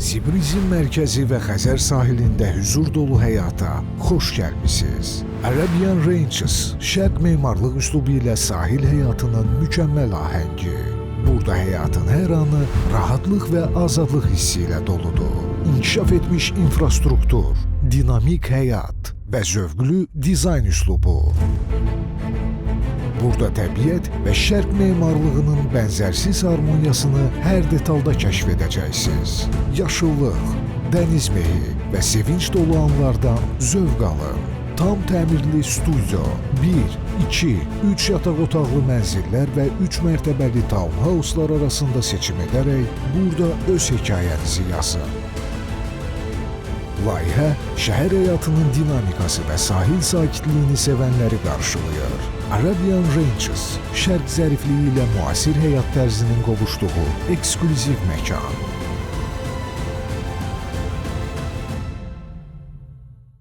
Sibrizin mərkəzi və Xəzər sahilində hüzur dolu həyata xoş gəlmisiniz. Arabian Ranches şərq memarlıq üslubu ilə sahil həyatının mükəmməl ahəngi. Burada həyatın hər anı rahatlıq və azadlıq hissi ilə doludur. İnkişaf etmiş infrastruktur, dinamik həyat və zövqlü dizayn üslubu. Burada təbiət və şərq memarlığının bənzərsiz harmoniyasını hər detalda kəşf edəcəksiniz. Yaşıllıq, dəniz mehi və sevinç dolu anlardan zövq alın. Tam təmirli studio, 1, 2, 3 yataq otaqlı mənzillər və 3 mərtəbəli townhouselar arasında seçim edərək burada öz hekayənizi yazın. Layihə şəhər həyatının dinamikası və sahil sakitliyini sevənləri qarşılayır. Arabian Ranches, şərq zərifliyi ilə müasir həyat tərzinin qovuşduğu eksklüziv məkan.